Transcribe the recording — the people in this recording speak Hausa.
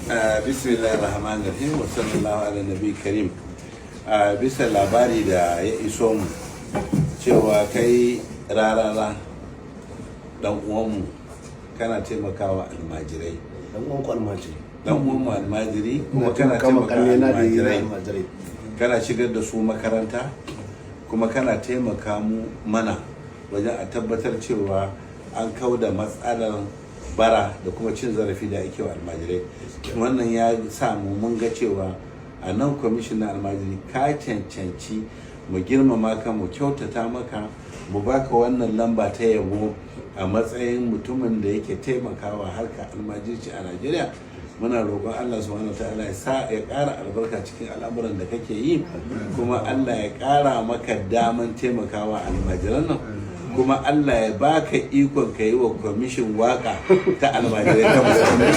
Bismillahir rahmanir rahim wa sallallahu ala nabi karim. Bisa labari da ya iso mu cewa kai Rarara, dan uwanmu, kana taimakawa almajirai. Dan uwan ku almajiri. Dan uwanmu almajiri, kuma kana kama taimaka kalle na da yi almajirai, almajirai, kana shigar da su makaranta, kuma kana taimaka mu mana wajen a tabbatar cewa an kau da matsalar bara da kuma cin zarafi da ake wa almajirai. Wannan ya sa mu mun ga cewa a nan kwamishin na almajiri ka cancanci mu girmama ka, mu kyautata maka, mu baka wannan lamba ta yabo a matsayin mutumin da yake taimakawa harkar almajirci a Najeriya. Muna roƙon Allah subhanahu ta'ala ya sa ya ƙara albarka cikin al'amuran da kake yi, kuma Allah ya ƙara maka daman taimakawa almajiran nan, kuma Allah ya baka ikon ka yi wa kwamishin waka ta almajirai ta musamman.